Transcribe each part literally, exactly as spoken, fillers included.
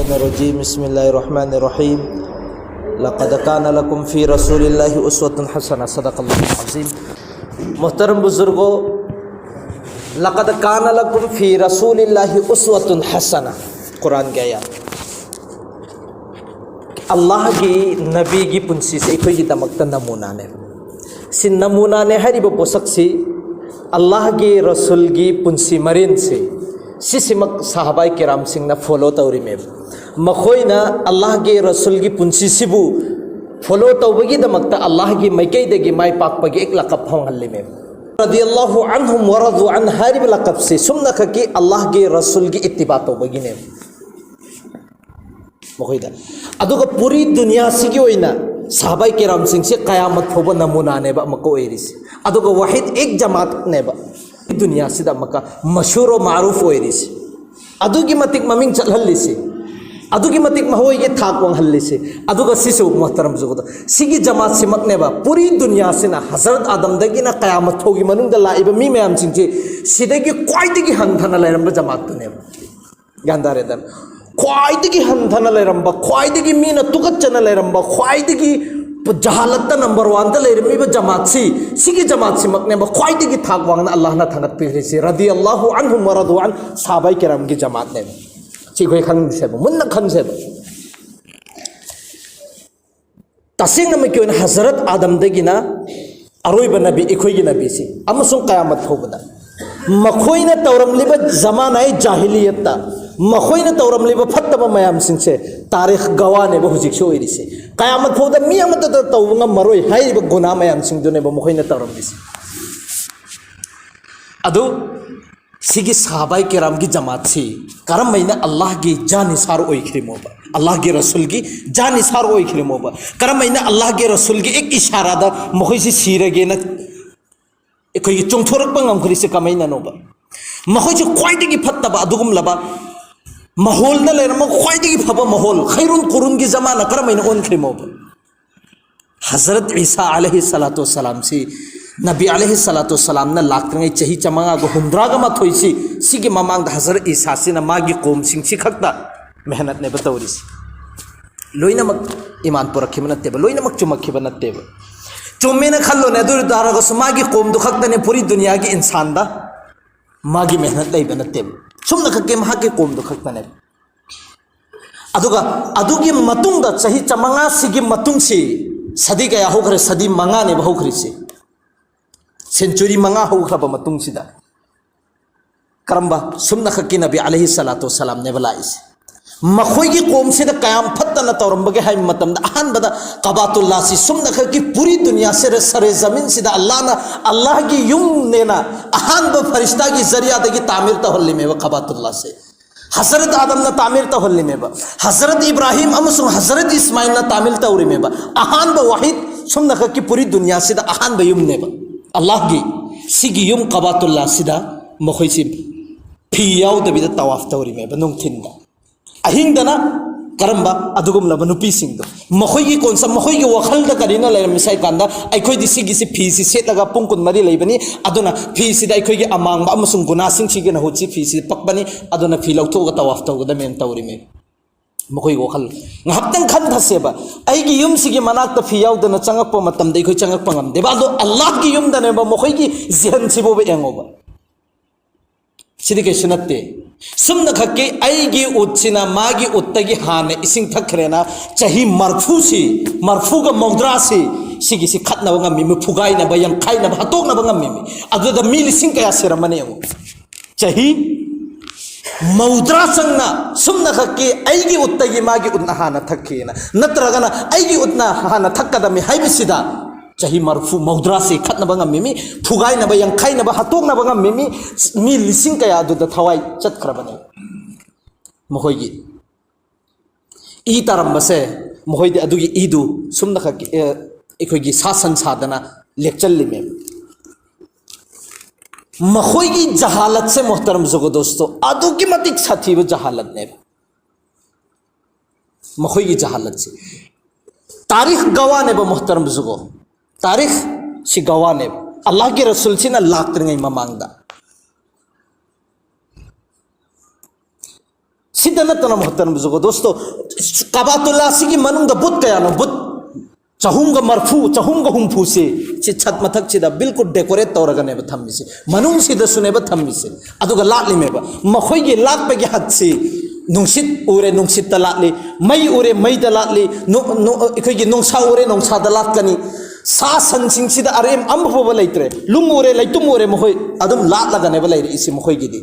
الرجيم. بسم الله الرحمن الرحيم. لقد كان لكم في رسول الله أسوة حسنة. صدق الله العظيم. محترم بزرگوں، لقد كان لكم في رسول الله أسوة حسنة. ꯀꯨꯔꯥꯟꯒꯤ ꯑꯥꯌꯥꯠ꯫ ꯑꯜꯂꯥꯍꯒꯤ ꯅꯕꯤꯒꯤ ꯄꯨꯟꯁꯤꯁꯦ ꯑꯩꯈꯣꯏꯒꯤꯗꯃꯛꯇ ꯅꯃꯨꯅꯥꯅꯦ꯫ ꯁꯤ ꯅꯃꯨꯅꯥꯅꯦ ꯍꯥꯏꯔꯤꯕ ꯄꯣꯠꯁꯛꯁꯤ ꯑꯜꯂꯥꯍꯒꯤ ꯔꯁꯨꯜꯒꯤ ꯄꯨꯟꯁꯤ ꯃꯔꯦꯟꯁꯦ, ꯁꯤꯁꯤꯃꯛ ꯁꯍꯥꯕꯥꯏ ꯀꯤꯔꯥꯝꯁꯤꯡꯅ ꯐꯣꯂꯣ ꯇꯧꯔꯤꯃꯦꯕ꯫ ꯃꯈꯣꯏꯅ ꯑꯜꯂꯥꯍꯒꯤ ꯔꯁꯨꯜꯒꯤ ꯄꯨꯟꯁꯤꯁꯤꯕꯨ ꯐꯣꯂꯣ ꯇꯧꯕꯒꯤꯗꯃꯛꯇ ꯑꯜꯂꯥꯍꯒꯤ ꯃꯥꯏꯀꯩꯗꯒꯤ ꯃꯥꯏ ꯄꯥꯛꯄꯒꯤ ꯑꯦꯛ ꯂꯀꯞ ꯐꯪꯍꯜꯂꯤꯃꯦꯕ꯫ ꯔꯗꯤꯌꯜꯂꯥꯍꯨ ꯑꯟꯍꯨꯝ ꯋꯔꯗꯨ ꯑꯟ ꯍꯥꯏꯔꯤꯕ ꯂꯀꯞꯁꯤ ꯁꯨꯝꯅꯈꯛꯀꯤ ꯑꯜꯂꯥꯍꯒꯤ ꯔꯁꯨꯜꯒꯤ ꯏꯠꯇꯤꯕꯥ ꯇꯧꯕꯒꯤꯅꯦꯕ꯫ ꯃꯈꯣꯏꯗ꯫ ꯑꯗꯨꯒ ꯄꯨꯔꯤ ꯗꯨꯅꯤꯌꯥꯁꯤꯒꯤ ꯑꯣꯏꯅ ꯁꯍꯥꯕꯥꯏ ꯀꯤꯔꯥꯝꯁꯤꯡꯁꯦ ꯀꯌꯥꯃꯠ ꯐꯥꯎꯕ ꯅꯃꯨꯅꯥꯅꯦꯕ ꯑꯃꯨꯛꯀ ꯑꯣꯏꯔꯤꯁꯤ꯫ ꯑꯗꯨꯒ ꯋꯥꯍꯤꯗ ꯑꯦꯛ ꯖꯃꯥꯠꯅꯦꯕ ꯗꯨꯅꯤꯌꯥꯁꯤꯗ ꯑꯃꯨꯛꯀ ꯃꯁꯍꯨꯔ ꯃꯥꯔꯨꯐ ꯑꯣꯏꯔꯤꯁꯤ꯫ ꯑꯗꯨꯒꯤ ꯃꯇꯤꯛ ꯃꯃꯤꯡ ꯆꯠꯍꯜꯂꯤꯁꯤ꯫ ꯑꯗꯨꯒꯤ ꯃꯇꯤꯛ ꯃꯈꯣꯏꯒꯤ ꯊꯥꯛ ꯋꯥꯡꯍꯜꯂꯤꯁꯤ꯫ ꯑꯗꯨꯒ ꯁꯤꯁꯨ ꯃꯣꯍꯇꯔꯝ ꯖꯨꯒꯗ ꯁꯤꯒꯤ ꯖꯃꯥꯠꯁꯤꯃꯛꯅꯦꯕ ꯄꯨꯔꯤ ꯗꯨꯅꯤꯌꯥꯁꯤꯅ ꯍꯖꯔꯠ ꯑꯥꯗꯝꯗꯒꯤꯅ ꯀꯌꯥꯃꯠ ꯐꯥꯎꯒꯤ ꯃꯅꯨꯡꯗ ꯂꯥꯛꯏꯕ ꯃꯤ ꯃꯌꯥꯝꯁꯤꯡꯁꯤ ꯁꯤꯗꯒꯤ ꯈ꯭ꯋꯥꯏꯗꯒꯤ ꯍꯟꯊꯅ ꯂꯩꯔꯝꯕ ꯖꯃꯥꯠꯇꯨꯅꯦꯕ꯫ ꯒ꯭ꯌꯥꯟ ꯇꯥꯔꯦꯗꯅ? ꯈ꯭ꯋꯥꯏꯗꯒꯤ ꯍꯟꯊꯅ ꯂꯩꯔꯝꯕ, ꯈ꯭ꯋꯥꯏꯗꯒꯤ ꯃꯤꯅ ꯇꯨꯀꯠꯆꯅ ꯂꯩꯔꯝꯕ, ꯈ꯭ꯋꯥꯏꯗꯒꯤ ꯖꯍꯥꯂꯠꯇ ꯅꯝꯕꯔ ꯋꯥꯟꯗ ꯂꯩꯔꯝꯃꯤꯕ ꯖꯃꯥꯠꯁꯤ, ꯁꯤꯒꯤ ꯖꯃꯥꯠꯁꯤꯃꯛꯅꯦꯕ ꯈ꯭ꯋꯥꯏꯗꯒꯤ ꯊꯥꯛ ꯋꯥꯡꯅ ꯑꯜꯂꯥꯍꯅ ꯊꯥꯡꯒꯠꯄꯤꯈ꯭ꯔꯤꯁꯤ꯫ ꯔꯗꯤꯌꯜꯂꯥꯍꯨ ꯑꯟꯍꯨꯝ ꯋꯔꯗꯨ ꯑꯟ ꯁꯍꯥꯕꯥꯏ ꯀꯤꯔꯥꯝꯒꯤ ꯖꯃꯥꯠꯅꯦꯕ꯫ ꯁꯤ ꯑꯩꯈꯣꯏ ꯈꯪꯁꯦꯕ, ꯃꯨꯟꯅ ꯈꯪꯁꯦꯕ꯫ ꯇꯁꯦꯡꯅꯃꯛꯀꯤ ꯑꯣꯏꯅ ꯍꯖꯔꯠ ꯑꯥꯗꯝꯗꯒꯤꯅ ꯑꯔꯣꯏꯕ ꯅꯕꯤ, ꯑꯩꯈꯣꯏꯒꯤ ꯅꯕꯤꯁꯤ, ꯑꯃꯁꯨꯡ ꯀꯌꯥꯃꯠ ꯐꯥꯎꯕꯗ ꯃꯈꯣꯏꯅ ꯇꯧꯔꯝꯂꯤꯕ ꯖꯃꯥꯅꯥꯏ ꯖꯥꯍꯤꯂꯤꯌꯠꯇ ꯃꯈꯣꯏꯅ ꯇꯧꯔꯝꯂꯤꯕ ꯐꯠꯇꯕ ꯃꯌꯥꯝꯁꯤꯡꯁꯦ ꯇꯥꯔꯤꯈ ꯒꯋꯥꯅꯦꯕ ꯍꯧꯖꯤꯛꯁꯨ ꯑꯣꯏꯔꯤꯁꯦ꯫ ꯀꯌꯥꯃꯠ ꯐꯥꯎꯗ ꯃꯤ ꯑꯃꯠꯇꯗ ꯇꯧꯕ ꯉꯝꯃꯔꯣꯏ ꯍꯥꯏꯔꯤꯕ ꯒꯨꯅꯥ ꯃꯌꯥꯝꯁꯤꯡꯗꯨꯅꯦꯕ ꯃꯈꯣꯏꯅ ꯇꯧꯔꯝꯂꯤꯁꯦ꯫ ꯑꯗꯨ ꯁꯤꯒꯤ ꯁꯍꯥꯕꯥꯏ ꯀꯤꯔꯥꯝꯒꯤ ꯖꯃꯥꯠꯁꯤ ꯀꯔꯝꯍꯥꯏꯅ ꯑꯜꯂꯥꯍꯒꯤ ꯖꯥꯅꯤꯁꯥꯔ ꯑꯣꯏꯈ꯭ꯔꯤꯃꯣꯕ? ꯑꯜꯂꯥꯍꯒꯤ ꯔꯁꯨꯜꯒꯤ ꯖꯥꯅꯤꯁꯥꯔ ꯑꯣꯏꯈ꯭ꯔꯤꯃꯣꯕ? ꯀꯔꯝꯍꯥꯏꯅ ꯑꯜꯂꯥꯍꯒꯤ ꯔꯁꯨꯜꯒꯤ ꯑꯦꯛ ꯏꯁꯥꯔꯥꯗ ꯃꯈꯣꯏꯁꯤ ꯁꯤꯔꯒꯦꯅ ꯑꯩꯈꯣꯏꯒꯤ ꯆꯣꯡꯊꯣꯔꯛꯄ ꯉꯝꯈ꯭ꯔꯤꯁꯤ ꯀꯃꯥꯏꯅꯅꯣꯕ? ꯃꯈꯣꯏꯁꯤ ꯈ꯭ꯋꯥꯏꯗꯒꯤ ꯐꯠꯇꯕ ꯑꯗꯨꯒꯨꯝꯂꯕ ꯃꯍꯣꯜꯗ ꯂꯩꯔꯝꯕ ꯈ꯭ꯋꯥꯏꯗꯒꯤ ꯐꯕ ꯃꯍꯣꯜ, ꯈꯩꯔꯨꯟ ꯀꯨꯔꯨꯟꯒꯤ ꯖꯃꯥꯅ ꯀꯔꯝꯍꯥꯏꯅ ꯑꯣꯟꯈ꯭ꯔꯤꯃꯣꯕ? ꯍꯖꯔꯠ ꯏꯁꯥ ꯑꯂꯩꯍꯤ ꯁꯂꯥꯇꯨ ꯁꯂꯥꯝꯁꯤ, ꯅꯕꯤ ꯑꯂꯩꯍꯤ ꯁꯂꯥꯇꯨ ꯁꯂꯥꯝꯅ ꯂꯥꯛꯇ꯭ꯔꯤꯉꯩ ꯆꯍꯤ ꯆꯥꯃꯉꯥꯒ ꯍꯨꯝꯗ꯭ꯔꯥꯒ ꯃꯥꯊꯣꯏꯁꯤ, ꯁꯤꯒꯤ ꯃꯃꯥꯡꯗ ꯍꯖꯔꯠ ꯏꯁꯥꯁꯤꯅ ꯃꯥꯒꯤ ꯀꯣꯝꯁꯤꯡꯁꯤ ꯈꯛꯇ ꯃꯦꯍꯅꯠꯅꯦꯕ ꯇꯧꯔꯤꯁꯦ꯫ ꯂꯣꯏꯅꯃꯛ ꯏꯃꯥꯟ ꯄꯨꯔꯛꯈꯤꯕ ꯅꯠꯇꯦꯕ, ꯂꯣꯏꯅꯃꯛ ꯆꯨꯝꯃꯛꯈꯤꯕ ꯅꯠꯇꯦꯕ꯫ ꯆꯨꯝꯃꯦꯅ ꯈꯜꯂꯣꯅꯦ, ꯑꯗꯨ ꯑꯣꯏ ꯇꯥꯔꯒꯁꯨ ꯃꯥꯒꯤ ꯀꯣꯝꯗꯨ ꯈꯛꯇꯅꯦ ꯄꯨꯔꯤ ꯗꯨꯅꯤꯌꯥꯒꯤ ꯏꯟꯁꯥꯟꯗ ꯃꯥꯒꯤ ꯃꯦꯍꯅꯠ ꯂꯩꯕ ꯅꯠꯇꯦꯕ꯫ ꯁꯨꯝꯅ ꯈꯛꯀꯤ ꯃꯍꯥꯛꯀꯤ ꯀꯣꯝꯗꯨ ꯈꯛꯇꯅꯦꯕ꯫ ꯑꯗꯨꯒ ꯑꯗꯨꯒꯤ ꯃꯇꯨꯡꯗ ꯆꯍꯤ ꯆꯥꯃꯉꯥꯁꯤꯒꯤ ꯃꯇꯨꯡꯁꯤ, ꯁꯗꯤ ꯀꯌꯥ ꯍꯧꯈ꯭ꯔꯦ? ꯁꯗꯤ ꯃꯉꯥꯅꯦꯕ ꯍꯧꯈ꯭ꯔꯤꯁꯦ꯫ ꯁꯦꯟꯆꯨꯔꯤ ꯃꯉꯥ ꯍꯧꯈ꯭ꯔꯕ ꯃꯇꯨꯡꯁꯤꯗ ꯀꯔꯝꯕ? ꯁꯨꯝꯅꯈꯛꯀꯤ ꯅꯕꯤ ꯑꯂꯩꯍꯤ ꯁꯂꯥꯇꯨ ꯋꯁꯁꯂꯥꯝꯅꯦꯕ ꯂꯥꯛꯏꯁꯦ꯫ ꯃꯈꯣꯏꯒꯤ ꯀꯣꯝꯁꯤꯗ ꯀꯌꯥꯝ ꯐꯠꯇꯅ ꯇꯧꯔꯝꯕꯒꯦ ꯍꯥꯏꯕ ꯃꯇꯝꯗ, ꯑꯍꯥꯟꯕꯗ ꯀꯕꯥꯇꯨꯜꯂꯥꯁꯤ, ꯁꯨꯝꯅꯈꯛꯀꯤ ꯄꯨꯔꯤ ꯗꯨꯅꯤꯌꯥꯁꯦ, ꯁꯔꯦ ꯖꯃꯤꯟꯁꯤꯗ ꯑꯜꯂꯥꯍꯅ, ꯑꯜꯂꯥꯍꯒꯤ ꯌꯨꯝꯅꯦꯅ ꯑꯍꯥꯟꯕ ꯐꯔꯤꯁꯇꯥꯒꯤ ꯖꯔꯤꯌꯥꯗꯒꯤ ꯇꯥꯃꯤꯔ ꯇꯧꯍꯜꯂꯤꯃꯦꯕ ꯀꯕꯥꯇꯨꯜꯂꯥꯁꯦ꯫ ꯍꯖꯔꯠ ꯑꯥꯗꯝꯅ ꯇꯥꯃꯤꯔ ꯇꯧꯍꯜꯂꯤꯃꯦꯕ꯫ ꯍꯖꯔꯠ ꯏꯕ꯭ꯔꯥꯍꯤꯝ ꯑꯃꯁꯨꯡ ꯍꯖꯔꯠ ꯏꯁꯃꯥꯏꯜꯅ ꯇꯥꯃꯤꯔ ꯇꯧꯔꯤꯃꯦꯕ꯫ ꯑꯍꯥꯟꯕ ꯋꯥꯍꯤꯗ, ꯁꯨꯝꯅꯈꯛꯀꯤ ꯄꯨꯔꯤ ꯗꯨꯅꯤꯌꯥꯁꯤꯗ ꯑꯍꯥꯟꯕ ꯌꯨꯝꯅꯦꯕ ꯑꯜꯂꯥꯍꯒꯤ꯫ ꯁꯤꯒꯤ ꯌꯨꯝ ꯀꯕꯥꯇꯨꯜꯂꯥꯁꯤꯗ ꯃꯈꯣꯏꯁꯤ ꯐꯤ ꯌꯥꯎꯗꯕꯤꯗ ꯇꯋꯥꯐ ꯇꯧꯔꯤꯃꯦꯕ ꯅꯨꯡꯊꯤꯟꯗ꯫ ꯑꯍꯤꯡꯗꯅ ꯀꯔꯝꯕ ꯑꯗꯨꯒꯨꯝꯂꯕ ꯅꯨꯄꯤꯁꯤꯡꯗꯣ? ꯃꯈꯣꯏꯒꯤ ꯀꯣꯟꯁ-, ꯃꯈꯣꯏꯒꯤ ꯋꯥꯈꯜꯗ ꯀꯔꯤꯅ ꯂꯩꯔꯝꯃꯤ ꯍꯥꯏ ꯀꯥꯟꯗ, ꯑꯩꯈꯣꯏꯗꯤ ꯁꯤꯒꯤꯁꯤ ꯐꯤꯁꯤ ꯁꯦꯠꯂꯒ ꯄꯨꯡ ꯀꯨꯟꯃꯔꯤ ꯂꯩꯕꯅꯤ, ꯑꯗꯨꯅ ꯐꯤꯁꯤꯗ ꯑꯩꯈꯣꯏꯒꯤ ꯑꯃꯥꯡꯕ ꯑꯃꯁꯨꯡ ꯒꯨꯅꯥꯁꯤꯡꯁꯤꯒꯤ ꯅꯍꯨꯠꯁꯤ ꯐꯤꯁꯤ ꯄꯛꯄꯅꯤ, ꯑꯗꯨꯅ ꯐꯤ ꯂꯧꯊꯣꯛꯑꯒ ꯇꯋꯥꯐ ꯇꯧꯒꯗꯕꯅꯦꯅ ꯇꯧꯔꯤꯃꯦ꯫ ꯃꯈꯣꯏꯒꯤ ꯋꯥꯈꯜ ꯉꯥꯏꯍꯥꯛꯇꯪ ꯈꯟꯊꯁꯦꯕ꯫ ꯑꯩꯒꯤ ꯌꯨꯝꯁꯤꯒꯤ ꯃꯅꯥꯛꯇ ꯐꯤ ꯌꯥꯎꯗꯅ ꯆꯪꯉꯛꯄ ꯃꯇꯝꯗ ꯑꯩꯈꯣꯏ ꯆꯪꯉꯛꯄ ꯉꯝꯗꯦꯕ, ꯑꯗꯣ ꯑꯜꯂꯥꯍꯒꯤ ꯌꯨꯝꯗꯅꯦꯕ ꯃꯈꯣꯏꯒꯤ ꯖꯤꯍꯟꯁꯤꯕꯨꯕ ꯌꯦꯡꯉꯣꯕ꯫ ꯁꯤꯗꯤ ꯀꯩꯁꯨ ꯅꯠꯇꯦ꯫ ꯁꯨꯝꯅꯈꯛꯀꯤ ꯑꯩꯒꯤ ꯎꯠꯁꯤꯅ ꯃꯥꯒꯤ ꯎꯠꯇꯒꯤ ꯍꯥꯟꯅ ꯏꯁꯤꯡ ꯊꯛꯈ꯭ꯔꯦꯅ ꯆꯍꯤ ꯃꯔꯐꯨꯁꯤ, ꯃꯔꯐꯨꯒ ꯃꯧꯗ꯭ꯔꯥꯁꯤ, ꯁꯤꯒꯤꯁꯤ ꯈꯠꯅꯕ ꯉꯝꯃꯤꯃꯤ, ꯐꯨꯒꯥꯏꯅꯕ, ꯌꯥꯡꯈꯥꯏꯅꯕ, ꯍꯥꯠꯇꯣꯛꯅꯕ ꯉꯝꯃꯤꯃꯤ꯫ ꯑꯗꯨꯗ ꯃꯤ ꯂꯤꯁꯤꯡ ꯀꯌꯥ ꯁꯤꯔꯝꯃꯅꯤ ꯌꯦꯡꯉꯨ꯫ ꯆꯍꯤ ꯃꯧꯗ꯭ꯔꯥ ꯆꯪꯅ ꯁꯨꯝꯅꯈꯛꯀꯤ ꯑꯩꯒꯤ ꯎꯠꯇꯒꯤ ꯃꯥꯒꯤ ꯎꯠꯅ ꯍꯥꯟꯅ ꯊꯛꯈꯤꯅ, ꯅꯠꯇ꯭ꯔꯒꯅ ꯑꯩꯒꯤ ꯎꯠꯅ ꯍꯥꯟꯅ ꯊꯛꯀꯗꯕꯅꯤ ꯍꯥꯏꯕꯁꯤꯗ ꯆꯍꯤ ꯃꯔꯐꯨ ꯃꯧꯗ꯭ꯔꯥꯁꯤ ꯈꯠꯅꯕ ꯉꯝꯃꯤꯃꯤ, ꯐꯨꯒꯥꯏꯅꯕ, ꯌꯥꯡꯈꯥꯏꯅꯕ, ꯍꯥꯠꯇꯣꯛꯅꯕ ꯉꯝꯃꯤꯃꯤ꯫ ꯃꯤ ꯂꯤꯁꯤꯡ ꯀꯌꯥ ꯑꯗꯨꯗ ꯊꯋꯥꯏ ꯆꯠꯈ꯭ꯔꯕꯅꯦ꯫ ꯃꯈꯣꯏꯒꯤ ꯏ ꯇꯥꯔꯝꯕꯁꯦ, ꯃꯈꯣꯏꯗꯤ ꯑꯗꯨꯒꯤ ꯏꯗꯨ ꯁꯨꯝꯅꯈꯛꯀꯤ, ꯑꯦ, ꯑꯩꯈꯣꯏꯒꯤ ꯁꯥ ꯁꯟ ꯁꯥꯗꯅ ꯂꯦꯛꯆꯜꯂꯤꯃꯦꯕ꯫ ꯃꯈꯣꯏꯒꯤ ꯖꯍꯥꯂꯠꯁꯦ, ꯃꯣꯍꯇꯔꯝ ꯖꯨꯒꯣ ꯗꯣꯁꯇꯣ, ꯑꯗꯨꯛꯀꯤ ꯃꯇꯤꯛ ꯁꯥꯊꯤꯕ ꯖꯍꯥꯂꯠꯅꯦꯕ꯫ ꯃꯈꯣꯏꯒꯤ ꯖꯍꯥꯂꯠꯁꯦ ꯇꯥꯔꯤꯈ ꯒꯋꯥꯅꯦꯕ, ꯃꯣꯍꯇꯔꯝ ꯖꯨꯒꯣ꯫ ꯇꯥꯔꯤꯈ ꯁꯤ ꯒꯋꯥꯅꯦꯕ, ꯑꯜꯂꯥꯍꯒꯤ ꯔꯁꯨꯜꯁꯤꯅ ꯂꯥꯛꯇ꯭ꯔꯤꯉꯩ ꯃꯃꯥꯡꯗ꯫ ꯁꯤꯗ ꯅꯠꯇꯅ ꯃꯨꯍꯇꯔꯝ ꯖꯨꯒꯣ ꯗꯣꯁꯇꯣ, ꯀꯥꯕꯥꯇꯨꯜꯂꯥ ꯁꯤꯒꯤ ꯃꯅꯨꯡꯗ ꯕꯨꯠ ꯀꯌꯥꯅꯣ? ꯕꯨꯠ ꯆꯍꯨꯝꯒ ꯃꯔꯐꯨ, ꯆꯍꯨꯝꯒ ꯍꯨꯝꯐꯨꯁꯤ ꯁꯤ ꯁꯠ ꯃꯊꯛꯁꯤꯗ ꯕꯤꯜꯀꯨꯜ ꯗꯦꯀꯣꯔꯦꯠ ꯇꯧꯔꯒꯅꯦꯕ ꯊꯝꯃꯤꯁꯤ, ꯃꯅꯨꯡꯁꯤꯗꯁꯨꯅꯦꯕ ꯊꯝꯃꯤꯁꯤ꯫ ꯑꯗꯨꯒ ꯂꯥꯠꯂꯤꯃꯦꯕ, ꯃꯈꯣꯏꯒꯤ ꯂꯥꯠꯄꯒꯤ ꯍꯠꯁꯤ ꯅꯨꯡꯁꯤꯠ ꯎꯔꯦ, ꯅꯨꯡꯁꯤꯠꯇ ꯂꯥꯠꯂꯤ, ꯃꯩ ꯎꯔꯦ, ꯃꯩꯗ ꯂꯥꯠꯂꯤ, ꯅꯣ-, ꯅꯣ-, ꯑꯩꯈꯣꯏꯒꯤ ꯅꯣꯡꯁꯥ ꯎꯔꯦ, ꯅꯣꯡꯁꯥꯗ ꯂꯥꯠꯀꯅꯤ꯫ ꯁꯥ ꯁꯟꯁꯤꯡꯁꯤꯗ ꯑꯔꯦꯝ ꯑꯃ ꯐꯥꯎꯕ ꯂꯩꯇ꯭ꯔꯦ, ꯂꯨꯝ ꯎꯔꯦ, ꯂꯩꯇꯨꯝ ꯎꯔꯦ, ꯃꯈꯣꯏ ꯑꯗꯨꯝ ꯂꯥꯠꯂꯒꯅꯦꯕ ꯂꯩꯔꯛꯏꯁꯤ ꯃꯈꯣꯏꯒꯤꯗꯤ꯫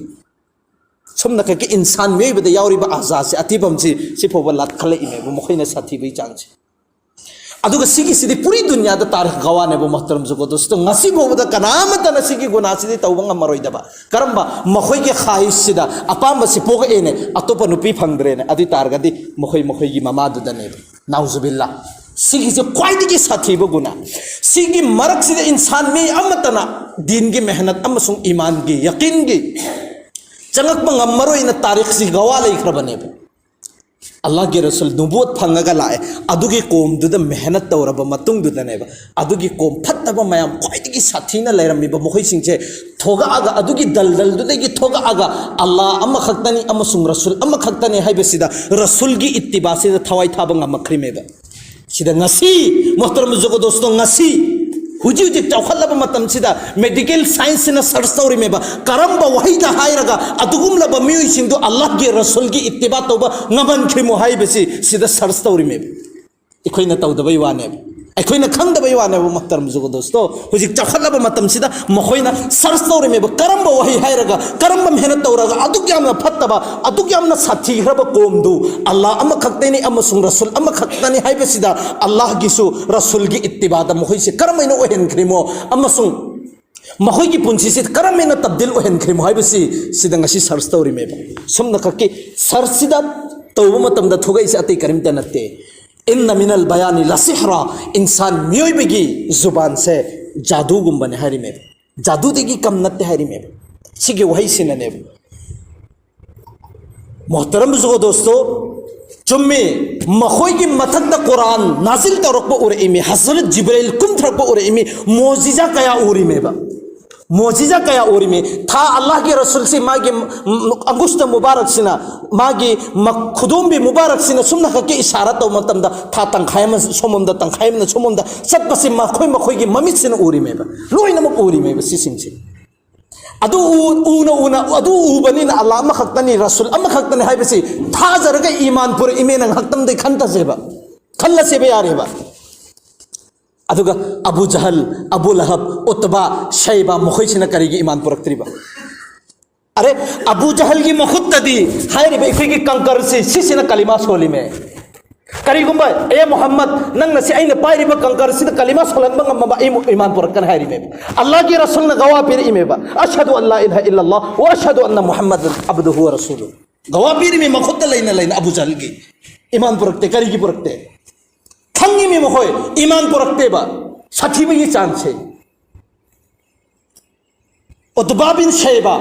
ꯁꯨꯝꯅ ꯈꯛꯀꯤ ꯏꯟꯁꯥꯟ ꯃꯤꯑꯣꯏꯕꯗ ꯌꯥꯎꯔꯤꯕ ꯑꯖꯥꯁꯦ, ꯑꯊꯤꯕꯝꯁꯤ, ꯁꯤ ꯐꯥꯎꯕ ꯂꯥꯠꯈꯠꯂꯛꯏꯅꯦꯕ ꯃꯈꯣꯏꯅ ꯁꯥꯊꯤꯕꯒꯤ ꯆꯥꯡꯁꯦ꯫ ꯑꯗꯨꯒ ꯁꯤꯒꯤꯁꯤꯗꯤ ꯄꯨꯔꯤ ꯗꯨꯅꯤꯌꯥꯗ ꯇꯥꯔꯤꯈ ꯒꯋꯥꯅꯦꯕ ꯃꯨꯍꯇꯔꯝ ꯖꯨꯒꯣ ꯗꯣꯁꯇꯣ, ꯉꯁꯤ ꯐꯥꯎꯕꯗ ꯀꯅꯥ ꯑꯃꯠꯇꯅ ꯁꯤꯒꯤ ꯒꯨꯅꯥꯁꯤꯗꯤ ꯇꯧꯕ ꯉꯝꯃꯔꯣꯏꯗꯕ꯫ ꯀꯔꯝꯕ? ꯃꯈꯣꯏꯒꯤ ꯈ꯭ꯋꯥꯍꯤꯁꯁꯤꯗ ꯑꯄꯥꯝꯕꯁꯤ ꯄꯣꯛꯂꯛꯑꯦꯅꯦ, ꯑꯇꯣꯞꯄ ꯅꯨꯄꯤ ꯐꯪꯗ꯭ꯔꯦꯅꯦ, ꯑꯗꯨ ꯑꯣꯏ ꯇꯥꯔꯒꯗꯤ ꯃꯈꯣꯏ ꯃꯈꯣꯏꯒꯤ ꯃꯃꯥꯗꯨꯗꯅꯦꯕ꯫ ꯅꯥꯎꯖꯨꯕꯤꯜꯂꯥ꯫ ꯁꯤꯒꯤꯁꯦ ꯈ꯭ꯋꯥꯏꯗꯒꯤ ꯁꯥꯊꯤꯕ ꯒꯨꯅꯥ꯫ ꯁꯤꯒꯤ ꯃꯔꯛꯁꯤꯗ ꯏꯟꯁꯥꯟ ꯃꯤ ꯑꯃꯠꯇꯅ ꯗꯤꯟꯒꯤ ꯃꯦꯍꯅꯠ ꯑꯃꯁꯨꯡ ꯏꯃꯥꯟꯒꯤ, ꯌꯀꯤꯟꯒꯤ ꯆꯪꯉꯛꯄ ꯉꯝꯃꯔꯣꯏꯅ ꯇꯥꯔꯤꯈꯁꯤ ꯒꯋꯥ ꯂꯩꯈ꯭ꯔꯕꯅꯦꯕ꯫ ꯑꯜꯂꯥꯍꯒꯤ ꯔꯁꯨꯜ ꯅꯨꯕꯨꯋꯠ ꯐꯪꯉꯒ ꯂꯥꯛꯑꯦ, ꯑꯗꯨꯒꯤ ꯀꯣꯝꯗꯨꯗ ꯃꯦꯍꯅꯠ ꯇꯧꯔꯕ ꯃꯇꯨꯡꯗꯨꯗꯅꯦꯕ, ꯑꯗꯨꯒꯤ ꯀꯣꯝ ꯐꯠꯇꯕ ꯃꯌꯥꯝ, ꯈ꯭ꯋꯥꯏꯗꯒꯤ ꯁꯥꯊꯤꯅ ꯂꯩꯔꯝꯃꯤꯕ ꯃꯈꯣꯏꯁꯤꯡꯁꯦ ꯊꯣꯛꯂꯛꯑꯒ, ꯑꯗꯨꯒꯤ ꯗꯜꯗꯜꯗꯨꯗꯒꯤ ꯊꯣꯛꯂꯛꯑꯒ, ꯑꯜꯂꯥꯍ ꯑꯃꯈꯛꯇꯅꯤ ꯑꯃꯁꯨꯡ ꯔꯁꯨꯜ ꯑꯃꯈꯛꯇꯅꯤ ꯍꯥꯏꯕꯁꯤꯗ, ꯔꯁꯨꯜꯒꯤ ꯏꯠꯇꯤꯕꯥꯁꯤꯗ ꯊꯋꯥꯏ ꯊꯥꯕ ꯉꯝꯃꯛꯈ꯭ꯔꯤꯃꯦꯕ꯫ ꯁꯤꯗ ꯉꯁꯤ, ꯃꯣꯍꯇꯔꯝ ꯖꯨꯒꯣ ꯗꯣꯁꯇꯣ, ꯉꯁꯤ ꯍꯧꯖꯤꯛ ꯍꯧꯖꯤꯛ ꯆꯥꯎꯈꯠꯂꯕ ꯃꯇꯝꯁꯤꯗ ꯃꯦꯗꯤꯀꯦꯜ ꯁꯥꯏꯟꯁꯁꯤꯅ ꯁꯔꯆ ꯇꯧꯔꯤꯃꯦꯕ, ꯀꯔꯝꯕ ꯋꯥꯍꯩꯗ ꯍꯥꯏꯔꯒ ꯑꯗꯨꯒꯨꯝꯂꯕ ꯃꯤꯑꯣꯏꯁꯤꯡꯗꯨ ꯑꯜꯂꯥꯍꯒꯤ ꯔꯁꯨꯜꯒꯤ ꯏꯠꯇꯤꯕꯥ ꯇꯧꯕ ꯉꯝꯍꯟꯈ꯭ꯔꯤꯃꯣ ꯍꯥꯏꯕꯁꯤ ꯁꯤꯗ ꯁꯔꯆ ꯇꯧꯔꯤꯃꯦꯕ꯫ ꯑꯩꯈꯣꯏꯅ ꯇꯧꯗꯕꯩ ꯋꯥꯅꯦꯕ, ꯑꯩꯈꯣꯏꯅ ꯈꯪꯗꯕꯩ ꯋꯥꯅꯦꯕ, ꯃꯨꯍꯇꯔꯝ ꯖꯨꯒꯣ ꯗꯣꯁꯇꯣ꯫ ꯍꯧꯖꯤꯛ ꯆꯥꯎꯈꯠꯂꯕ ꯃꯇꯝꯁꯤꯗ ꯃꯈꯣꯏꯅ ꯁꯔꯆ ꯇꯧꯔꯤꯃꯦꯕ, ꯀꯔꯝꯕ ꯋꯥꯍꯩ ꯍꯥꯏꯔꯒ, ꯀꯔꯝꯕ ꯃꯦꯍꯅꯠ ꯇꯧꯔꯒ ꯑꯗꯨꯛ ꯌꯥꯝꯅ ꯐꯠꯇꯕ, ꯑꯗꯨꯛ ꯌꯥꯝꯅ ꯁꯥꯊꯤꯈ꯭ꯔꯕ ꯀꯣꯝꯗꯨ ꯑꯜꯂꯥꯍ ꯑꯃꯈꯛꯇꯅꯤ ꯑꯃꯁꯨꯡ ꯔꯁꯨꯜ ꯑꯃꯈꯛꯇꯅꯤ ꯍꯥꯏꯕꯁꯤꯗ ꯑꯜꯂꯥꯍꯒꯤꯁꯨ ꯔꯁꯨꯜꯒꯤ ꯏꯠꯇꯤꯕꯥꯗ ꯃꯈꯣꯏꯁꯦ ꯀꯔꯝꯍꯥꯏꯅ ꯑꯣꯏꯍꯟꯈ꯭ꯔꯤꯃꯣ ꯑꯃꯁꯨꯡ ꯃꯈꯣꯏꯒꯤ ꯄꯨꯟꯁꯤꯁꯤ ꯀꯔꯝꯍꯥꯏꯅ ꯇꯕꯗꯤꯜ ꯑꯣꯏꯍꯟꯈ꯭ꯔꯤꯃꯣ ꯍꯥꯏꯕꯁꯤ ꯁꯤꯗ ꯉꯁꯤ ꯁꯔꯆ ꯇꯧꯔꯤꯃꯦꯕ꯫ ꯁꯨꯝꯅ ꯈꯛꯀꯤ ꯁꯔꯆꯁꯤꯗ ꯇꯧꯕ ꯃꯇꯝꯗ ꯊꯣꯛꯂꯛꯏꯁꯦ ꯑꯇꯩ ꯀꯔꯤꯝꯇ ꯅꯠꯇꯦ꯫ ꯏꯟꯅ ꯃꯤꯅꯜ ꯕꯌꯥꯅꯤ ꯂꯁꯤꯍ꯭ꯔꯥ, ꯏꯟꯁꯥꯟ ꯃꯤꯑꯣꯏꯕꯒꯤ ꯖꯨꯕꯥꯟꯁꯦ ꯖꯥꯗꯨꯒꯨꯝꯕꯅꯦ ꯍꯥꯏꯔꯤꯃꯦꯕ, ꯖꯥꯗꯨꯗꯒꯤ ꯀꯝ ꯅꯠꯇꯦ ꯍꯥꯏꯔꯤꯃꯦꯕ꯫ ꯁꯤꯒꯤ ꯋꯥꯍꯩꯁꯤꯅꯅꯦꯕ꯫ ꯃꯣꯍꯇꯔꯝ ꯖꯨꯒꯣ ꯗꯣꯁꯇꯣ, ꯆꯨꯝꯃꯤ, ꯃꯈꯣꯏꯒꯤ ꯃꯊꯛꯇ ꯀꯨꯔꯥꯟ ꯅꯥꯖꯤꯜ ꯇꯧꯔꯛꯄ ꯎꯔꯛꯏꯃꯤ, ꯍꯖꯔꯠ ꯖꯤꯕ꯭ꯔꯥꯏꯜ ꯀꯨꯝꯊꯔꯛꯄ ꯎꯔꯛꯏꯃꯤ, ꯃꯣꯖꯤꯖꯥ ꯀꯌꯥ ꯎꯔꯤꯃꯦꯕ꯫ ꯃꯣꯖꯤꯖꯥ ꯀꯌꯥ ꯎꯔꯤꯃꯤ꯫ ꯊꯥ ꯑꯜꯂꯥꯍꯒꯤ ꯔꯁꯨꯜꯁꯤ ꯃꯥꯒꯤ ꯃ-, ꯃ-, ꯑꯪꯒꯨꯁꯇ ꯃꯨꯕꯥꯔꯛꯁꯤꯅ, ꯃꯥꯒꯤ ꯃ-, ꯈꯨꯗꯣꯝꯕꯤ ꯃꯨꯕꯥꯔꯛꯁꯤꯅ ꯁꯨꯝꯅ ꯈꯛꯀꯤ ꯏꯁꯥꯔꯥ ꯇꯧꯕ ꯃꯇꯝꯗ ꯊꯥ ꯇꯪꯈꯥꯏ ꯑꯃ ꯁꯣꯝꯂꯣꯝꯗ, ꯇꯪꯈꯥꯏ ꯑꯃꯅ ꯁꯣꯝꯂꯣꯝꯗ ꯆꯠꯄꯁꯤ ꯃꯈꯣꯏ ꯃꯈꯣꯏꯒꯤ ꯃꯃꯤꯠꯁꯤꯅ ꯎꯔꯤꯃꯦꯕ, ꯂꯣꯏꯅꯃꯛ ꯎꯔꯤꯃꯦꯕ ꯁꯤꯁꯤꯡꯁꯤ꯫ ꯑꯗꯨ ꯎ-, ꯎꯅ ꯎꯅ ꯑꯗꯨ ꯎꯕꯅꯤꯅ ꯑꯜꯂꯥꯍ ꯑꯃꯈꯛꯇꯅꯤ, ꯔꯁꯨꯜ ꯑꯃꯈꯛꯇꯅꯤ ꯍꯥꯏꯕꯁꯤ ꯊꯥꯖꯔꯒ ꯏꯃꯥꯟ ꯄꯨꯔꯛꯏꯃꯦꯅ ꯉꯥꯏꯍꯥꯛꯇꯪꯗꯤ ꯈꯟꯊꯁꯦꯕ, ꯈꯜꯂꯁꯦꯕ ꯌꯥꯔꯦꯕ꯫ ꯑꯗꯨꯒ ꯑꯕꯨ ꯖꯍꯜ, ꯑꯕꯨ ꯂꯍꯕ, ꯎꯠꯕꯥ, ꯁꯩꯕꯥ, ꯃꯈꯣꯏꯁꯤꯅ ꯀꯔꯤꯒꯤ ꯏꯃꯥꯟ ꯄꯨꯔꯛꯇ꯭ꯔꯤꯕ? ꯑꯔꯦ, ꯑꯕꯨ ꯖꯍꯜꯒꯤ ꯃꯈꯨꯠꯇꯗꯤ ꯍꯥꯏꯔꯤꯕ ꯑꯩꯈꯣꯏꯒꯤ ꯀꯪꯀꯔꯁꯤ ꯁꯤꯁꯤꯅ ꯀꯂꯤꯃꯥ ꯁꯣꯜꯂꯤꯃꯦ꯫ ꯀꯔꯤꯒꯨꯝꯕ, "ꯑꯦ ꯃꯨꯍꯝꯃꯗ, ꯅꯪꯅ ꯁꯤ ꯑꯩꯅ ꯄꯥꯏꯔꯤꯕ ꯀꯪꯀꯔꯁꯤꯗ ꯀꯂꯤꯃꯥ ꯁꯣꯜꯍꯟꯕ ꯉꯝꯃꯕ ꯑꯩ ꯏꯃꯥꯟ ꯄꯨꯔꯛꯀꯅꯤ" ꯍꯥꯏꯔꯤꯃꯦꯕ꯫ ꯑꯜꯂꯥꯍꯒꯤ ꯔꯁꯨꯜꯅ ꯒꯋꯥ ꯄꯤꯔꯛꯏꯃꯦꯕ, "ꯑꯁꯍꯗꯨ ꯑꯜꯂꯥ ꯏꯂꯥꯍ ꯏꯜꯂꯜꯂꯥꯍ ꯋꯥ ꯑꯁꯍꯗꯨ ꯑꯟꯅ ꯃꯨꯍꯝꯃꯗꯟ ꯑꯕꯗꯨꯍꯨ ꯋꯥ ꯔꯁꯨꯂꯨ"꯫ ꯒꯋꯥ ꯄꯤꯔꯤꯃꯤ ꯃꯈꯨꯠꯇ ꯂꯩꯅ ꯂꯩꯅ ꯑꯕꯨ ꯖꯍꯜꯒꯤ꯫ ꯏꯃꯥꯟ ꯄꯨꯔꯛꯇꯦ꯫ ꯀꯔꯤꯒꯤ ꯄꯨꯔꯛꯇꯦ? ꯈꯪꯉꯤꯃꯤ ꯃꯈꯣꯏ ꯏꯃꯥꯟ ꯄꯨꯔꯛꯇꯦꯕ꯫ ꯁꯥꯊꯤꯕꯒꯤ ꯆꯥꯡꯁꯦ꯫ ꯎꯠꯕꯥ ꯕꯤꯟ ꯁꯩꯕꯥ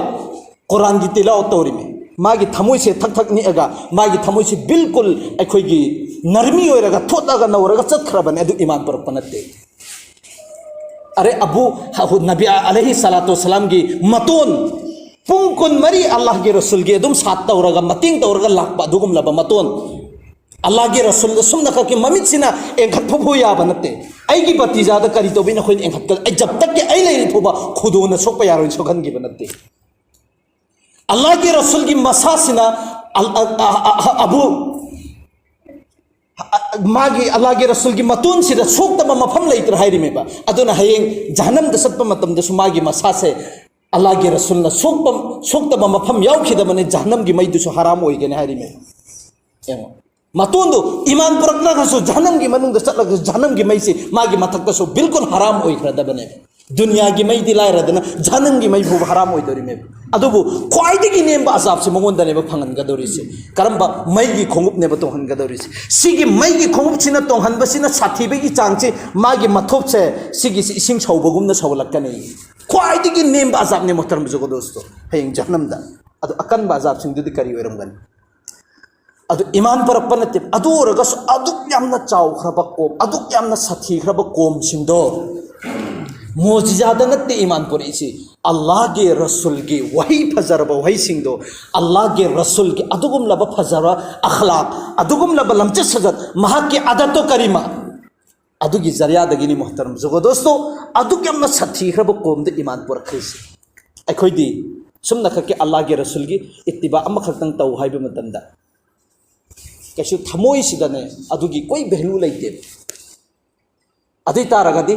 ꯀꯨꯔꯥꯟꯒꯤ ꯇꯤꯂꯥꯋꯠ ꯇꯧꯔꯤꯃꯤ꯫ ꯃꯥꯒꯤ ꯊꯃꯣꯏꯁꯦ ꯊꯛ ꯊꯛ ꯅꯤꯛꯑꯒ, ꯃꯥꯒꯤ ꯊꯃꯣꯏꯁꯦ ꯕꯤꯜꯀꯨꯜ ꯑꯩꯈꯣꯏꯒꯤ ꯅꯔꯃꯤ ꯑꯣꯏꯔꯒ, ꯊꯣꯠꯂꯒ ꯅꯧꯔꯒ ꯆꯠꯈ꯭ꯔꯕꯅꯦ, ꯑꯗꯨ ꯏꯃꯥꯟ ꯄꯨꯔꯛꯄ ꯅꯠꯇꯦ꯫ ꯑꯔꯦ, ꯑꯕꯨ ꯍ-, ꯍꯨ-, ꯅꯕꯤ ꯑ-, ꯑꯂꯩꯍꯤ ꯁꯂꯥꯇꯨ ꯋꯁꯂꯥꯝꯒꯤ ꯃꯇꯣꯟ ꯄꯨꯡ ꯀꯨꯟꯃꯔꯤ ꯑꯜꯂꯥꯍꯒꯤ ꯔꯁꯨꯜꯒꯤ ꯑꯗꯨꯝ ꯁꯥꯠ ꯇꯧꯔꯒ, ꯃꯇꯦꯡ ꯇꯧꯔꯒ ꯂꯥꯛꯄ ꯑꯗꯨꯒꯨꯝꯂꯕ ꯃꯇꯣꯟ꯫ ꯑꯜꯂꯥꯍꯒꯤ ꯔꯁꯨꯜꯗ ꯁꯨꯝꯅ ꯈꯛꯀꯤ ꯃꯃꯤꯠꯁꯤꯅ ꯑꯦꯡꯈꯠꯄ ꯐꯥꯎ ꯌꯥꯕ ꯅꯠꯇꯦ꯫ ꯑꯩꯒꯤ ꯚꯇꯤꯖꯥꯗ ꯀꯔꯤ ꯇꯧꯕꯩ ꯅꯈꯣꯏꯅ ꯑꯦꯡꯈꯠꯀ-, ꯑꯩ ꯖꯕ ꯇꯛꯀꯤ ꯑꯩ ꯂꯩꯔꯤ ꯐꯥꯎꯕ ꯈꯨꯗꯣꯡꯅ ꯁꯣꯛꯄ ꯌꯥꯔꯣꯏꯅ ꯁꯣꯛꯍꯟꯈꯤꯕ ꯅꯠꯇꯦ꯫ ꯑꯜꯂꯥꯍꯒꯤ ꯔꯁꯨꯜꯒꯤ ꯃꯁꯥꯁꯤꯅ ꯑꯜ-, ꯑ-, ꯑ-, ꯑ-, ꯑ-, ꯑꯕꯨ, ꯑ-, ꯑ-, ꯃꯥꯒꯤ ꯑꯜꯂꯥꯍꯒꯤ ꯔꯁꯨꯜꯒꯤ ꯃꯇꯣꯟꯁꯤꯗ ꯁꯣꯛꯇꯕ ꯃꯐꯝ ꯂꯩꯇ꯭ꯔꯦ ꯍꯥꯏꯔꯤꯃꯦꯕ꯫ ꯑꯗꯨꯅ ꯍꯌꯦꯡ ꯖꯍꯟꯅꯝꯗ ꯆꯠꯄ ꯃꯇꯝꯗꯁꯨ ꯃꯥꯒꯤ ꯃꯁꯥꯁꯦ ꯑꯜꯂꯥꯍꯒꯤ ꯔꯁꯨꯜꯅ ꯁꯣꯛꯄ, ꯁꯣꯛꯇꯕ ꯃꯐꯝ ꯌꯥꯎꯈꯤꯗꯕꯅꯤ꯫ ꯖꯍꯟꯅꯝꯒꯤ ꯃꯩꯗꯨꯁꯨ ꯍꯔꯥꯝ ꯑꯣꯏꯒꯅꯤ ꯍꯥꯏꯔꯤꯃꯦꯕ꯫ ꯌꯦꯡꯉꯣ, ꯃꯇꯣꯟꯗꯨ ꯏꯃꯥꯟ ꯄꯨꯔꯛꯇ꯭ꯔꯒꯁꯨ, ꯖꯍꯟꯅꯝꯒꯤ ꯃꯅꯨꯡꯗ ꯆꯠꯂꯒꯁꯨ, ꯖꯍꯟꯅꯝꯒꯤ ꯃꯩꯁꯤ ꯃꯥꯒꯤ ꯃꯊꯛꯇꯁꯨ ꯕꯤꯜꯀꯨꯜ ꯍꯔꯥꯝ ꯑꯣꯏꯈ꯭ꯔꯗꯕꯅꯦ꯫ ꯗꯨꯅꯤꯌꯥꯒꯤ ꯃꯩꯗꯤ ꯂꯥꯏꯔꯗꯅ, ꯖꯍꯟꯅꯝꯒꯤ ꯃꯩ ꯐꯥꯎꯕ ꯍꯔꯥꯝ ꯑꯣꯏꯗꯧꯔꯤꯃꯦꯕ꯫ ꯑꯗꯨꯕꯨ ꯈ꯭ꯋꯥꯏꯗꯒꯤ ꯅꯦꯝꯕ ꯑꯖꯥꯕꯁꯤ ꯃꯉꯣꯟꯗꯅꯦꯕ ꯐꯪꯍꯟꯒꯗꯧꯔꯤꯁꯦ꯫ ꯀꯔꯝꯕ? ꯃꯩꯒꯤ ꯈꯣꯡꯎꯞꯅꯦꯕ ꯇꯣꯡꯍꯟꯒꯗꯧꯔꯤꯁꯦ꯫ ꯁꯤꯒꯤ ꯃꯩꯒꯤ ꯈꯣꯡꯎꯞꯁꯤꯅ ꯇꯣꯡꯍꯟꯕꯁꯤꯅ ꯁꯥꯊꯤꯕꯒꯤ ꯆꯥꯡꯁꯤ, ꯃꯥꯒꯤ ꯃꯊꯣꯞꯁꯦ ꯁꯤꯒꯤꯁꯤ ꯏꯁꯤꯡ ꯁꯧꯕꯒꯨꯝꯅ ꯁꯧꯒꯠꯂꯛꯀꯅꯤ꯫ ꯈ꯭ꯋꯥꯏꯗꯒꯤ ꯅꯦꯝꯕ ꯑꯖꯥꯕꯅꯦ, ꯃꯣꯍꯇꯔꯝ ꯕꯨꯖꯨꯔꯒ ꯗꯣꯁꯇꯣ, ꯍꯌꯦꯡ ꯖꯍꯟꯅꯝꯗ꯫ ꯑꯗꯣ ꯑꯀꯟꯕ ꯑꯖꯥꯕꯁꯤꯡꯗꯨꯗꯤ ꯀꯔꯤ ꯑꯣꯏꯔꯝꯒꯅꯤ? ꯑꯗꯨ ꯏꯃꯥꯟ ꯄꯔꯛꯄ ꯅꯠꯇꯦ꯫ ꯑꯗꯨ ꯑꯣꯏꯔꯒꯁꯨ ꯑꯗꯨꯛ ꯌꯥꯝꯅ ꯆꯥꯎꯈ꯭ꯔꯕ ꯀꯣꯝ, ꯑꯗꯨꯛ ꯌꯥꯝꯅ ꯁꯥꯊꯤꯈ꯭ꯔꯕ ꯀꯣꯝꯁꯤꯡꯗꯣ ꯃꯣꯖꯤꯖꯥꯗ ꯅꯠꯇꯦ ꯏꯃꯥꯟ ꯄꯨꯔꯛꯏꯁꯤ꯫ ꯑꯜꯂꯥꯍꯒꯤ ꯔꯁꯨꯜꯒꯤ ꯋꯥꯍꯩ, ꯐꯖꯔꯕ ꯋꯥꯍꯩꯁꯤꯡꯗꯣ, ꯑꯜꯂꯥꯍꯒꯤ ꯔꯁꯨꯜꯒꯤ ꯑꯗꯨꯒꯨꯝꯂꯕ ꯐꯖꯕ ꯑꯈꯂꯥꯛ, ꯑꯗꯨꯒꯨꯝꯂꯕ ꯂꯝꯆꯠ ꯁꯥꯖꯠ, ꯃꯍꯥꯛꯀꯤ ꯑꯗꯠꯇꯣ ꯀꯔꯤꯃ, ꯑꯗꯨꯒꯤ ꯖꯔꯤꯌꯥꯗꯒꯤꯅꯤ ꯃꯨꯍꯇꯔꯝ ꯖꯨꯒꯣ ꯗꯣꯁꯇꯣ꯫ ꯑꯗꯨꯛ ꯌꯥꯝꯅ ꯁꯥꯊꯤꯈ꯭ꯔꯕ ꯀꯣꯝꯗ ꯏꯃꯥꯟ ꯄꯨꯔꯛꯈ꯭ꯔꯤꯁꯤ꯫ ꯑꯩꯈꯣꯏꯗꯤ ꯁꯨꯝꯅ ꯈꯛꯀꯤ ꯑꯜꯂꯥꯍꯒꯤ ꯔꯁꯨꯜꯒꯤ ꯏꯠꯇꯤꯕꯥ ꯑꯃꯈꯛꯇꯪ ꯇꯧ ꯍꯥꯏꯕ ꯃꯇꯝꯗ ꯀꯩꯁꯨ ꯊꯃꯣꯏꯁꯤꯗꯅꯦ ꯑꯗꯨꯒꯤ ꯀꯣꯏ ꯚꯦꯂꯨ ꯂꯩꯇꯦꯕ꯫ ꯑꯗꯨ ꯑꯣꯏ ꯇꯥꯔꯒꯗꯤ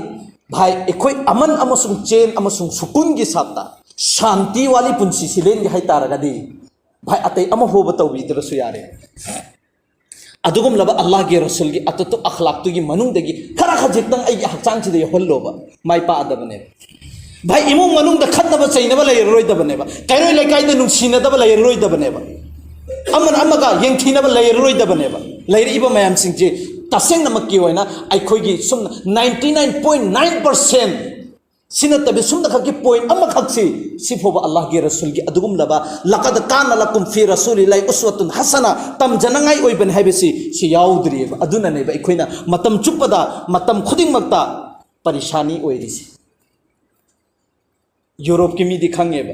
ꯚꯥꯏ, ꯑꯩꯈꯣꯏ ꯑꯃꯟ ꯑꯃꯁꯨꯡ ꯆꯦꯟ ꯑꯃꯁꯨꯡ ꯁꯨꯀꯨꯟꯒꯤ ꯁꯥꯠꯇ ꯁꯥꯟꯇꯤ ꯋꯥꯂꯤ ꯄꯨꯟꯁꯤ ꯁꯤꯂꯦꯟꯒꯦ ꯍꯥꯏ ꯇꯥꯔꯒꯗꯤ ꯚꯥꯏ, ꯑꯇꯩ ꯑꯃ ꯍꯣꯕ ꯇꯧꯕꯤꯗ꯭ꯔꯁꯨ ꯌꯥꯔꯦ꯫ ꯑꯗꯨꯒꯨꯝꯂꯕ ꯑꯜꯂꯥꯍꯒꯤ ꯔꯁꯨꯜꯒꯤ ꯑꯇꯨꯠꯇꯨ ꯑꯈꯂꯥꯛꯇꯨꯒꯤ ꯃꯅꯨꯡꯗꯒꯤ ꯈꯔ ꯈꯖꯤꯛꯇꯪ ꯑꯩꯒꯤ ꯍꯛꯆꯥꯡꯁꯤꯗ ꯌꯧꯍꯜꯂꯣꯕ, ꯃꯥꯏ ꯄꯥꯛꯑꯗꯕꯅꯦꯕ꯫ ꯚꯥꯏ, ꯏꯃꯨꯡ ꯃꯅꯨꯡꯗ ꯈꯠꯅꯕ ꯆꯩꯅꯕ ꯂꯩꯔꯔꯣꯏꯗꯕꯅꯦꯕ, ꯀꯩꯔꯣꯏ ꯂꯩꯀꯥꯏꯗ ꯅꯨꯡꯁꯤꯅꯗꯕ ꯂꯩꯔꯔꯣꯏꯗꯕꯅꯦꯕ, ꯑꯃꯅ ꯑꯃꯒ ꯌꯦꯡꯊꯤꯅꯕ ꯂꯩꯔꯔꯣꯏꯗꯕꯅꯦꯕ꯫ ꯂꯩꯔꯛꯏꯕ ꯃꯌꯥꯝꯁꯤꯡꯁꯦ ꯇꯁꯦꯡꯅꯃꯛꯀꯤ ꯑꯣꯏꯅ ꯑꯩꯈꯣꯏꯒꯤ ꯁꯨꯝ ninety nine point nine percent ꯁꯤ ꯅꯠꯇꯕꯤ ꯁꯨꯝꯅ ꯈꯛꯀꯤ ꯄꯣꯏꯟ ꯑꯃꯈꯛꯁꯤ, ꯁꯤ ꯐꯥꯎꯕ ꯑꯜꯂꯥꯍꯒꯤ ꯔꯁꯨꯜꯒꯤ ꯑꯗꯨꯒꯨꯝꯂꯕ "ꯂꯀꯗ ꯀꯥꯅ ꯂꯀꯨꯝ ꯐꯤ ꯔꯁꯨꯂꯤꯜꯂꯥꯍꯤ ꯎꯁꯋꯥꯇꯨꯟ ꯍꯁꯅ" ꯇꯝꯖꯅꯉꯥꯏ ꯑꯣꯏꯕꯅꯤ ꯍꯥꯏꯕꯁꯤ ꯁꯤ ꯌꯥꯎꯗ꯭ꯔꯤꯑꯕ꯫ ꯑꯗꯨꯅꯅꯦꯕ ꯑꯩꯈꯣꯏꯅ ꯃꯇꯝ ꯆꯨꯞꯄꯗ, ꯃꯇꯝ ꯈꯨꯗꯤꯡꯃꯛꯇ ꯄꯔꯤꯁꯥꯅꯤ ꯑꯣꯏꯔꯤꯁꯦ꯫ ꯌꯨꯔꯣꯞꯀꯤ ꯃꯤꯗꯤ ꯈꯪꯉꯦꯕ꯫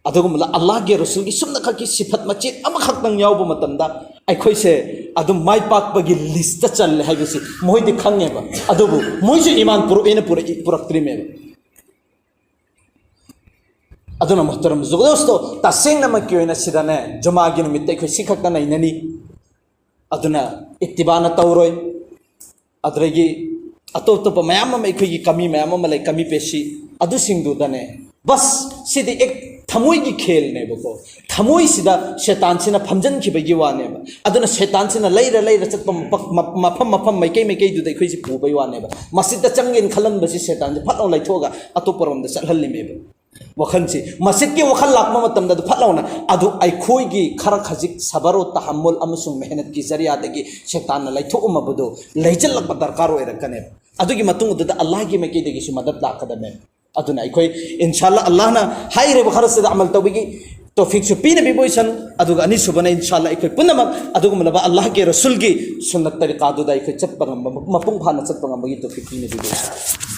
ꯑꯗꯨꯒꯨꯝꯕ ꯑꯜꯂꯥꯍꯒꯤ ꯔꯁꯨꯜꯒꯤ ꯁꯨꯝꯅ ꯈꯛꯀꯤ ꯁꯤꯐꯠ ꯃꯆꯦꯠ ꯑꯃꯈꯛꯇꯪ ꯌꯥꯎꯕ ꯃꯇꯝꯗ ꯑꯩꯈꯣꯏꯁꯦ ꯑꯗꯨꯝ ꯃꯥꯏ ꯄꯥꯛꯄꯒꯤ ꯂꯤꯁꯇ ꯆꯜꯂꯦ ꯍꯥꯏꯕꯁꯤ ꯃꯣꯏꯗꯤ ꯈꯪꯉꯦꯕ꯫ ꯑꯗꯨꯕꯨ ꯃꯣꯏꯁꯨ ꯏꯃꯥꯟ ꯄꯨꯔꯛꯑꯦꯅ ꯄꯨꯔꯛꯏ, ꯄꯨꯔꯛꯇ꯭ꯔꯤꯃꯦꯕ꯫ ꯑꯗꯨꯅ ꯃꯨꯍꯇꯔꯝ ꯖꯨꯒꯣ ꯗꯣꯁꯇꯣ, ꯇꯁꯦꯡꯅꯃꯛꯀꯤ ꯑꯣꯏꯅ ꯁꯤꯗꯅꯦ ꯖꯨꯃꯥꯒꯤ ꯅꯨꯃꯤꯠꯇ ꯑꯩꯈꯣꯏ ꯁꯤ ꯈꯛꯇ ꯅꯩꯅꯅꯤ꯫ ꯑꯗꯨꯅ ꯏꯠꯇꯤꯕꯥꯅ ꯇꯧꯔꯣꯏ꯫ ꯑꯗꯨꯗꯒꯤ ꯑꯇꯣꯞ ꯑꯇꯣꯞꯄ ꯃꯌꯥꯝ ꯑꯃ, ꯑꯩꯈꯣꯏꯒꯤ ꯀꯃꯤ ꯃꯌꯥꯝ ꯑꯃ ꯂꯩ, ꯀꯃꯤ ꯄꯦꯁꯤ, ꯑꯗꯨꯁꯤꯡꯗꯨꯗꯅꯦ, ꯕꯁ, ꯁꯤꯗꯤ ꯑꯦꯛ ꯊꯃꯣꯏꯒꯤ ꯈꯦꯜꯅꯦꯕꯀꯣ꯫ ꯊꯃꯣꯏꯁꯤꯗ ꯁꯦꯇꯥꯟꯁꯤꯅ ꯐꯝꯖꯤꯟꯈꯤꯕꯒꯤ ꯋꯥꯅꯦꯕ꯫ ꯑꯗꯨꯅ ꯁꯦꯇꯥꯟꯁꯤꯅ ꯂꯩꯔ ꯂꯩꯔ ꯆꯠꯄ ꯃꯐꯝ ꯃꯐꯝ ꯃꯐꯝ ꯃꯥꯏꯀꯩ ꯃꯥꯏꯀꯩꯗꯨꯗ ꯑꯩꯈꯣꯏꯁꯤ ꯄꯨꯕꯩ ꯋꯥꯅꯦꯕ꯫ ꯃꯁꯖꯤꯠꯇ ꯆꯪꯒꯦꯅ ꯈꯜꯂꯝꯕꯁꯤ ꯁꯦꯇꯥꯟꯁꯦ ꯐꯠ ꯂꯥꯎ ꯂꯩꯊꯣꯛꯑꯒ ꯑꯇꯣꯞꯄꯔꯣꯝꯗ ꯆꯠꯍꯜꯂꯤꯃꯦꯕ꯫ ꯋꯥꯈꯜꯁꯤ, ꯃꯁꯖꯤꯠꯀꯤ ꯋꯥꯈꯜ ꯂꯥꯛꯄ ꯃꯇꯝꯗ ꯑꯗꯨ ꯐꯠ ꯂꯥꯎꯅ ꯑꯗꯨ ꯑꯩꯈꯣꯏꯒꯤ ꯈꯔ ꯈꯖꯤꯛ ꯁꯕꯔꯣ ꯇꯍꯝꯃꯨꯜ ꯑꯃꯁꯨꯡ ꯃꯦꯍꯅꯠꯀꯤ ꯖꯔꯤꯌꯥꯗꯒꯤ ꯁꯦꯇꯥꯟꯅ ꯂꯩꯊꯣꯛꯑꯝꯃꯕꯗꯣ ꯂꯩꯁꯤꯜꯂꯛꯄ ꯗꯔꯀꯥꯔ ꯑꯣꯏꯔꯛꯀꯅꯦꯕ꯫ ꯑꯗꯨꯒꯤ ꯃꯇꯨꯡ ꯑꯗꯨꯗ ꯑꯜꯂꯥꯍꯒꯤ ꯃꯥꯏꯀꯩꯗꯒꯤꯁꯨ ꯃꯗꯠ ꯂꯥꯛꯀꯗꯕꯅꯦꯕ꯫ ꯑꯗꯨꯅ ꯑꯩꯈꯣꯏ ꯏꯟꯁꯥꯜꯂꯥ ꯑꯜꯂꯥꯍꯅ ꯍꯥꯏꯔꯤꯕ ꯈꯔꯁꯤꯗ ꯑꯃꯜ ꯇꯧꯕꯒꯤ ꯇꯧꯐꯤꯛꯁꯨ ꯄꯤꯅꯕꯤꯕ ꯑꯣꯏꯁꯅꯨ꯫ ꯑꯗꯨꯒ ꯑꯅꯤꯁꯨꯕꯅ ꯏꯟꯁꯥꯜꯂꯥ ꯑꯩꯈꯣꯏ ꯄꯨꯝꯅꯃꯛ ꯑꯗꯨꯒꯨꯝꯂꯕ ꯑꯜꯂꯥꯍꯒꯤ ꯔꯁꯨꯜꯒꯤ ꯁꯨꯟꯅꯠ ꯇꯔꯤꯀꯥꯗꯨꯗ ꯑꯩꯈꯣꯏ ꯆꯠꯄ ꯉꯝꯕ, ꯃꯄꯨꯡ ꯐꯥꯅ ꯆꯠꯄ ꯉꯝꯕꯒꯤ ꯇꯧꯐꯤꯛ ꯄꯤꯅꯕꯤꯕ ꯑꯣꯏꯁꯅꯨ꯫